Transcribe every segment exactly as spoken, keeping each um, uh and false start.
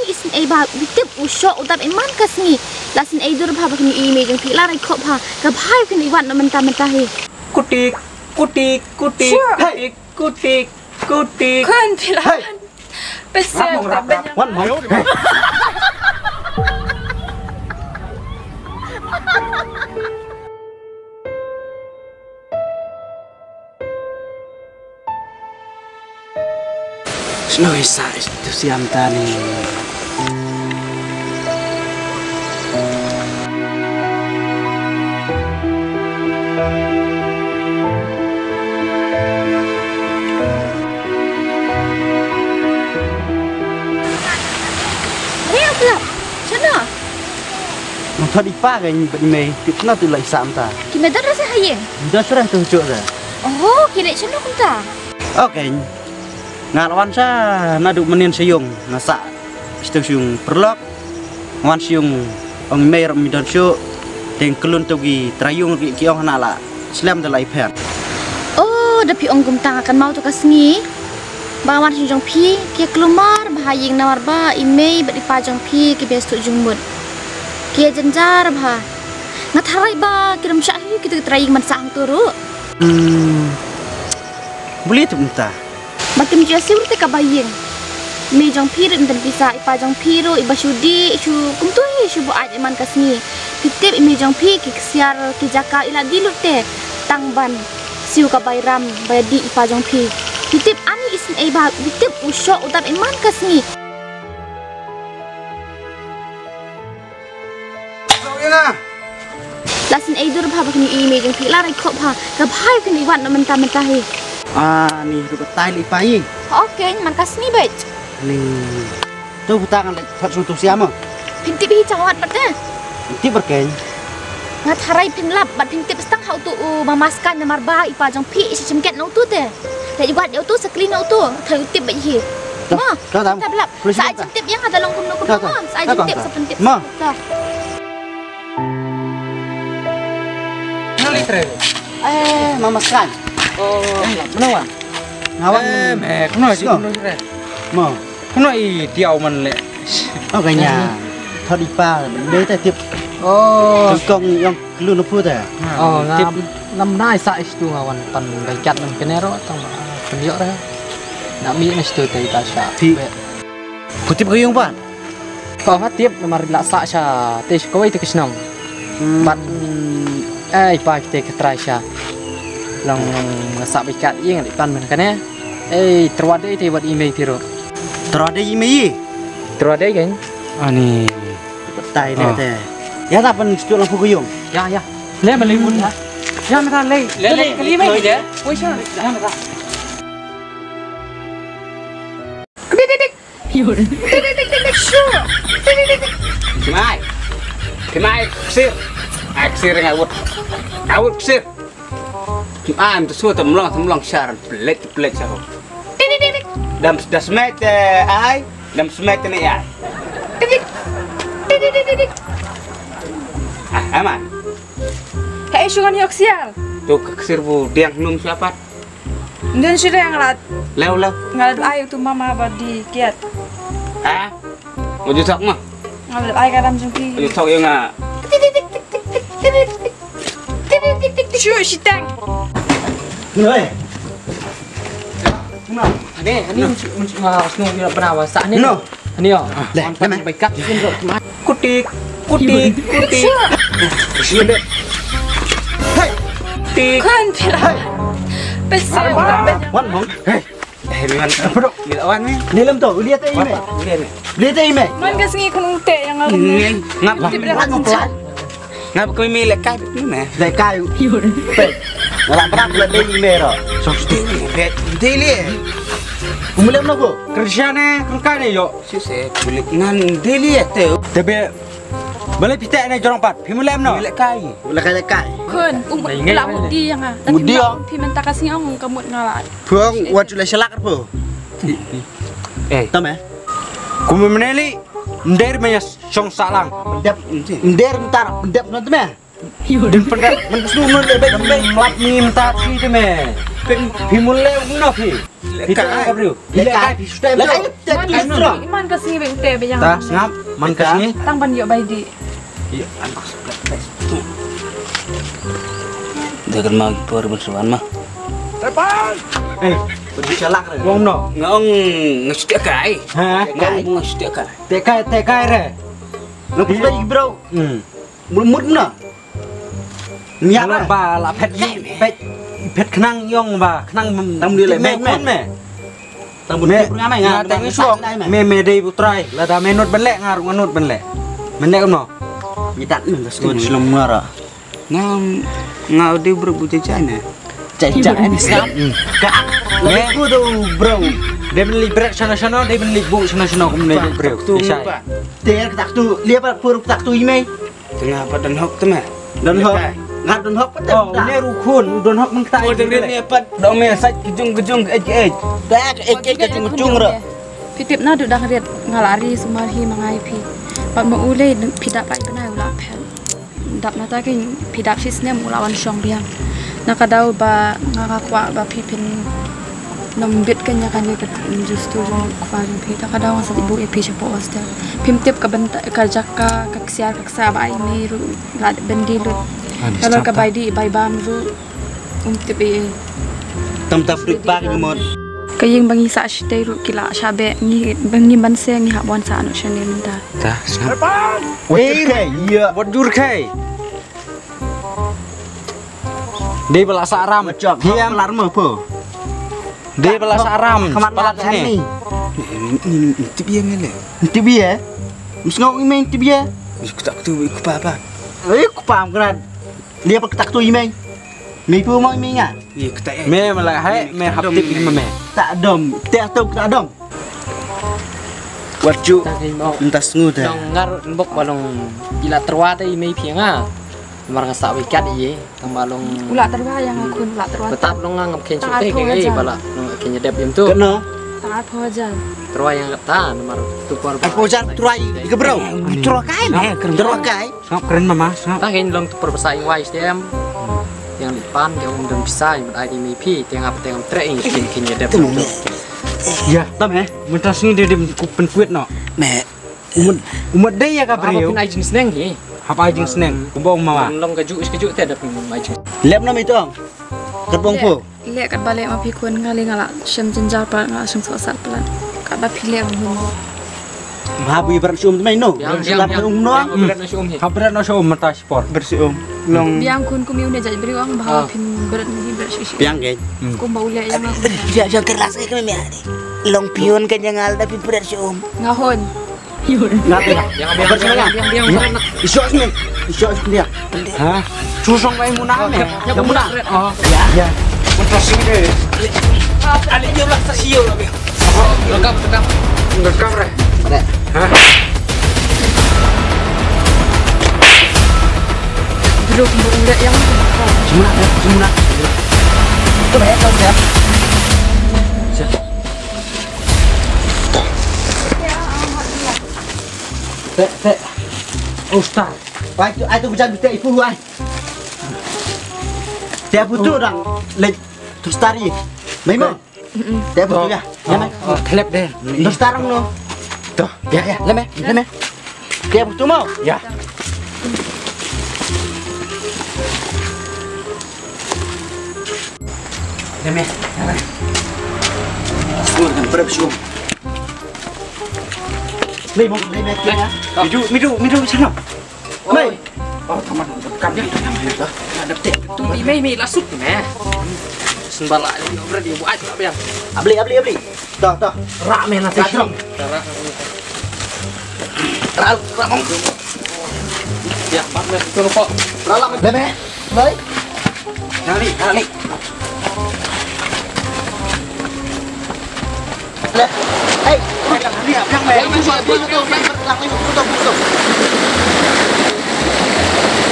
Isynei ba, phi tip u shoh u dap ïa man ka sngi. La isynei dur bha ba kin ïohi i mei jong phi, la rai khop bha. Ka bha ïa kin ïa wad na mynta mynta hi. Kutik, kutik, kutik, kutik, kutik, kutik. Khun phi la. Pese. Wan mo. Shnong i sa tu siam tani. Ayo, Plap. Shano? Nang thot i pa ka i bad i mei. Tip na tu la i sam ta. Ki mei don rasa hayeng. Don sura tu juk ta. Oh, ki leh shano kumta? Okay. Nga la wan sha naduh mynnin sha ïung nga sah sha ïung pyrlok. Nga wan sha ïung ong mei ruh mi don shuh. Teng klun tu ki trai ïung ki ong hana la slem da la i pher. Oh, da phi ong kumta nga kynmaw tu ka sngi ba nga wan sha jong phi ki klumar bha ïing namar ba i mei bad i pa jong phi ki best tu jingmut. Ki jynjar bha. Nga tharai ba ki ram shah hi ki tu ki trai ïing man sah hang tu ruh. Hmm. Buli tu mynta. Ba kim ju ïa siewr te kaba ïeng. Mei jong phi ruh ym don pisa, i pa jong phi ruh iba shu dih shu kumtu hi shu buaid ïa man ka sngi. Phi tip i mei jong phi ki ksiar ki jaka i la dih lut te. Tang ban siew ka bai ram ba ïa dih i pa jong phi. Phi tip ani isynei ba phi tip u shoh u dap ïa man ka sngi. La isynei dur bha ba kin ïohi i mei jong phi, la rai khop bha. Ka bha ïa kin ïa wad na mynta mynta hi. Ah, ni ruh ka tai li pa i. Okay, man ka sngi beit. Ni. Tu puta ngan leit thot shu tu siam mo. Phin tip hi chang wad pat te. Phin tip bad keiñ. Nga tharai phin lap bad phin tip stang ha utu u mama Skaiñ namar ba i pa jong phi i shu shim ket na utu te. Leit wad ïa utu sa kli na utu. Tharai u tip beit hi. Mo. Sa ai jingtip ïa nga da long kumno kumno. Sa ai jingtip sa pyntip. Mo. Eh, mama Skaiñ. Oh, mano wan? Nga wan. Eh, me, kumno ji kumno ji re? Mo. Kumno i tiaw man le. Oh, kanya. Thot i pa, dei ta tip. Oh. Kong yong klun pu ta. Oh, nga nam nai sa istu nga wan pan bai kat man kene ro tang pan yok re. Na mi na istu ta i ta sha. Ti. Putip ka yung pan. Ka ha tip namar la sa sha te kawei te ka shnong. Bad ai pa kite ka trai sha. Long nga sa bikat ïing di pan men kane. Ei, terwade te wat i mei piro. Terwade i mei. Terwade kan? Ani. Petai ne te. Ya ta pan stu lang pukuyung. Ya ya. Le mali mun ya. Ya mata le. Le le kali mei je. Woi sha. Ya mata. Dik dik dik. Dik dik dik dik shu. Dik dik dik dik. Kimai. Kimai ksir. Ai ksir ngai wut. Ai wut ksir. Kimai tu su tu mlong tu mlong shar pelet pelet shar. Dik dik dik dik. Dam das met ai. Dam smet ne ai. Dik dik dik dik dik. Ah, aman. Hei shu ngan yok sial. Tu ksir bu diang num siapat. Ndin shu diang lat. Lew lew. Ngal ai tu mama ba di kiat. Ah. Uju tak ma. Ngal ai ka dam jong ki. Uju tak yang ah. Shu shitang. Noi. Ani ani mun mun snu ira bana wasa ani. No. Ani yo. Le, le me. Bai kat sin ro. Kutik, kutik, kutik. Hey. Tik. Kan pila. Pese. Wan mong. Hey. Eh, ni wan. Apa tu? Ni lawan ni. Ni lem tu, lihat ai me. Lihat ai me. Man ka sngi khun te yang ngap. Ngap. Ngap kami lekai ni. Lekai. Pe. Ngala prak le dei me ro. Sok dei ni. Dei le. Umlem na ko. Kristiane, kristiane yo. Sise, bulik ngan dili ya te. Tebe, balik pita ne jorong pat. Phi mulem no? Lekai. Lekai lekai. Khun, um, la mudi yang ah. Mudi yang. Phi menta ka sngi ong ka mut ngalai. Phung wat chule shalak po. Eh. Tame. Kumu meneli, nder me ya song salang. Ndep, nder ntar, ndep no tame. Din pendek, men sunu le bek bek mat ni mta ti te me. Pin phi mule no phi. Phi teh ka briew. Leh kai phi shu teh briew. Leh kai teh tu strong. Man ka sngi bad teh ba ïa. Ta sngap man ka sngi. Tang ban ïoh bai dih. Ïa. Dei kan ma por ban suan ma. Eh, pergi chalak re. Wong no. Nga ong nga shu teh kai. Ha? Nga ong nga shu teh kai. Teh kai, teh kai re. Lo phi bai bro. Hmm. Mut mut na. Nia ba la phet phet phet khnang yong ba khnang. Tang mut leh bek me. Tang mut leh nga me nga teng shuwa me me dei bu trai lada me nut ben leh nga ruh nga nut ben leh. Men leh kumno? Ngi dak men das ngut shlom ngara. Nga nga dei bro bu jai jai ne. Jai jai ne sam. Ka me ku do bro. Dei ben leh bret shano shano dei ben leh bu shano shano kum ne bro. Jai. Te ka tak tu lia pat pur ka tak tu i mei. Tengah pat don hok te meh. Don hok. Ngat don hok pat te. Oh, ne ru khun don hok mengta. Oh, dengrin ne pat dong me sait kejung kejung ej ej. Ba ej ej kejung kejung ra. Phi tip na du dang riat nga la ri sumar hi mangai phi. Pat ma u lei phi dap ai bnai u la phel. Dap na ta kin phi dap shi snem u la wan shong biang. Na ka daw ba nga nga kwah ba phi phin Nang bit ka nya ka nya ka jus tu jong kpa jong phi ta ka dawang sa bu e phi shapo hostel. Phim tip ka benta ka jaka ka ksiar ka ksa ba ai mi ru la bendi lut. Kalau ka bai di bai bam ru um tip e. Tam ta frik pa ki mot. Ka ying bangi sa shite ru ki la shabe ngi bangi ban se ngi ha bon sa no shane menta. Ta sa. What your kai? Yeah. What your kai? Dei bala sa ram. Macam hiam lar mo po. Dei bala sa ram. Kamat palat sini. Ni ni ni tip ye mele. Tip ye. Musngau ime tip ye. Kutak tu ku papa. Eh ku pam kran. Dia pa kutak tu ime. Me pu mo ime nga. Ye kutak. Me mala hai me hap tip ime me. Tak dom. Tak tu tak dom. Wat ju. Ntas ngu te. Long ngar mbok balong ila terwa te ime phi nga. Mar nga sa wikat ye. Tang ba long. Ula terwa yang aku ula terwa. Betap long nga ngam khen chute ke ngai bala. Long khen dep yem tu. Kena. Tang arphew hajar. Terwa yang ta namar tu por. Arphew hajar terwa ke bro. Terwa kai ne. Terwa kai. Sngap kren mama sngap. Tang khen long tu por basa ing wai stem. Yang di pan ke um dong bisa yang ai di mi phi tiang apa tiang trek ing skin khen dep tu. Ya. Tam eh. Mentas ni dia dia penkuat no. Me. Umut umut dei ya ka briew. Hap ai jingsneng hi. Hap ai jingsneng. Kumba ong mama. Long ka ju is ka ju te da pun ai jing. Lep na mi tong. Kat bong pu. Lek kat bale ma phi kun ngali ngala shem jinjar pa ngala shem so sat plan. Kat ba phi lek ngun. Ba bu ibran shum mai no. Yang yang yang. Hap bret na shum mata sport. Bersium. Long. Biang kun kum yu ne jaj briew ang ba phin bret ni bret shi shi. Biang ke. Kumba u lek yang. Dia dia kelas ke me. Long pion ke jangal da phi bret shum. Ngahon. Nga te. Yang biang biang biang biang. Isok sini. Isok sini dia. Ha? Susong kai muna ne. Yang muna. Oh. Ya. Ya. Untuk sini deh. Ali dia lah sasio lah. Rekam rekam. Rekam re. Ha? Belum udah yang semula ya, semula. Itu banyak kan ya. Siap. Te te. Ustaz. Ai tu ai tu bujang te ipu ai. Te butu dang le tu stari. Mai mai. Te butu ya. Ya mai. Klep de. Tu starang no. Tu. Ya ya le mai le mai. Te butu mau. Ya. Deme. Sur kan prep sur. Lei mo lei me kya. Midu midu midu sana. Lei. Oh teman kan dia yang dia dah. Ada tek. Tu di mei mei lasuk me. Sembala ni obra dia buat apa yang. Abli abli abli. Dah dah. Rak me nasi. Rak. Rak rak mong. Ya, mak me tu kok. Rak rak. Deme. Baik. Nali, nali. Hei, nali, apa yang main? Butuh, butuh, butuh, butuh.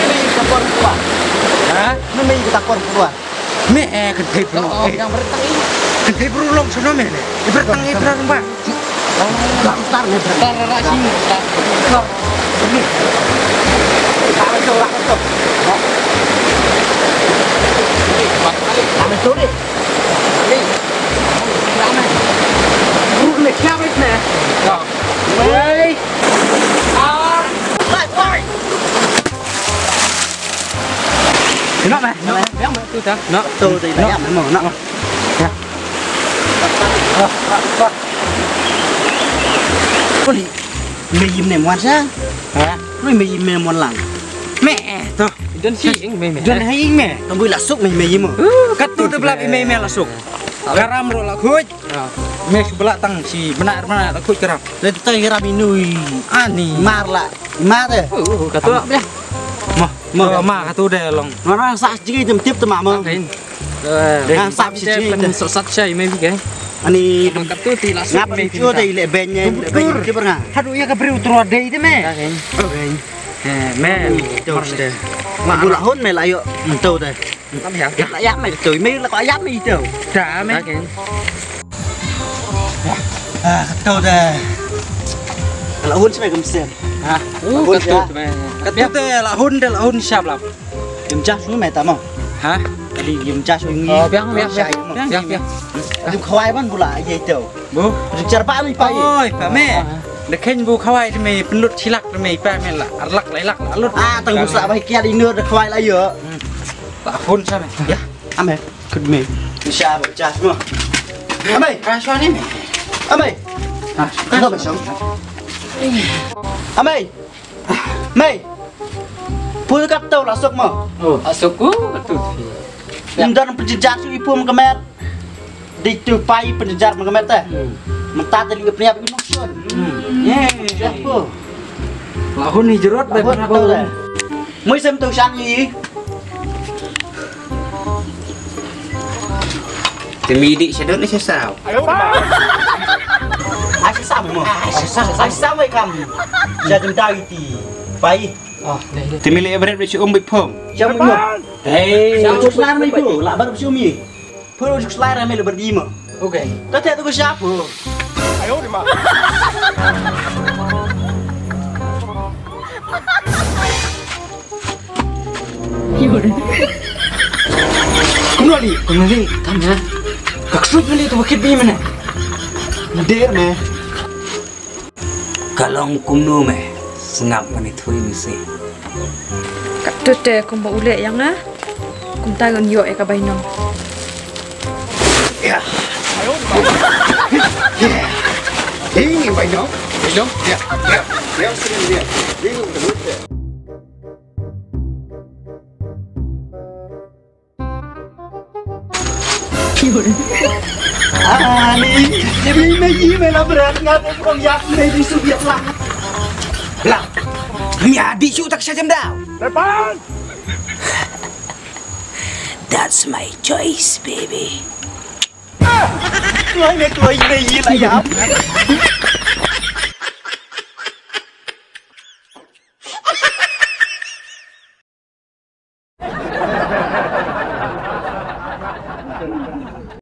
Ini kompor tua. Hah? Ini kompor tua. Me eh kan thei bro. Oh, yang bertang ini. Kan thei bro long sono me ne. Bertang ini berang ba. Tar tar ne tar. Tar tar sing tar. Tar. Ini. Tar itu lah itu. Ini. Tar itu deh. Ini. Brut ne, kya bret ne? Wei. Ah. Kena meh. Yang meh tu dah. Nak. Tu tu dah. Yang meh nak. Ya. Kuli. Mei im ne mon sa. Ha? Kuli mei im ne mon lang. Meh tu. Don si ing mei meh. Don hai ing meh. Tambui la suk mei mei im. Kat tu de blap mei mei la suk. Garam ro la khuid. Me shu bela tang shi bena bena la khuid garam. Te te garam inui. Ani. Mar la. Mar te. Katu beh. Ma ma katu de long. Ngara sa jing tem tip te ma ma. Ngan sa shi jing te. Sat shai me ke. Ani. Katu ti la suk. Ngap me chu te le ben ne le ben ti bernga. Hadu ya ka briew tro de te me. Men. Te. Ma bula hon me la yo. Te te. Lam hiang. La yap mei tu, mei la ko yap mei tu. Da mei. Ah, katu de. La hun sha mei kum sem. Ha. Hun sha. Katu de la hun de la hun sha blam. Yum cha shu mei ta mo. Ha. Kali yum cha shu ngi. Oh, biang biang biang. Biang biang. Yum khawai ban bula ye tu. Bu. Jar pa mei pa. Oi, pa mei. Da khein bu khawai mei penlut chilak mei pa mei la. Arlak la ilak la lut. Ah, tang bu sa ba kiat inur da khawai la yo. Ba hun sa me. Ya. Ame. Kut me. Sha ba chas mo. Ame. Ka sha ni me. Ame. Ha. Ka ba sha. Ame. Me. Pu kap tau la sok mo. Oh, asok ku tu. Indan penjejar su ipu mengkemet. Di tu pai penjejar mengkemet eh. Mentah tadi ke penyap ke nuksun. Ye. Ya pu. Lahun ni jerot bai pernah tau dah. Mui sem tu shan ni. Te mei dih sha dot ne sha saw. Ai sha saw mo. Ai sha saw, ai sha saw kam. Sha jem dau iti. Pai. Te mei leh bret bret sha um bit phong. Sha um mo. Hei. Sha um slar mei ko. La bar sha um i. Pur slar mei le bar di mo. Okay. Ka te tu ko sha pur. Kumno li? Kumno li? Kam ya. Ka ksut mali tu bakit bi mane. Der me. Ka long kumno me. Sngap mane thui misi. Katto te kumba u leh ïa nga. Kumta ngan ïoh ïa ka bainong. Ya. Ini bainong. Bainong. Ya. Ya. Ya sini dia. Ini betul. Ani, jadi me yi me la berat ngat from yak me di subiat lah. Lah. Kami adik su tak saja mdau. Depan. That's my choice, baby. Tuai me tuai me yi la yap.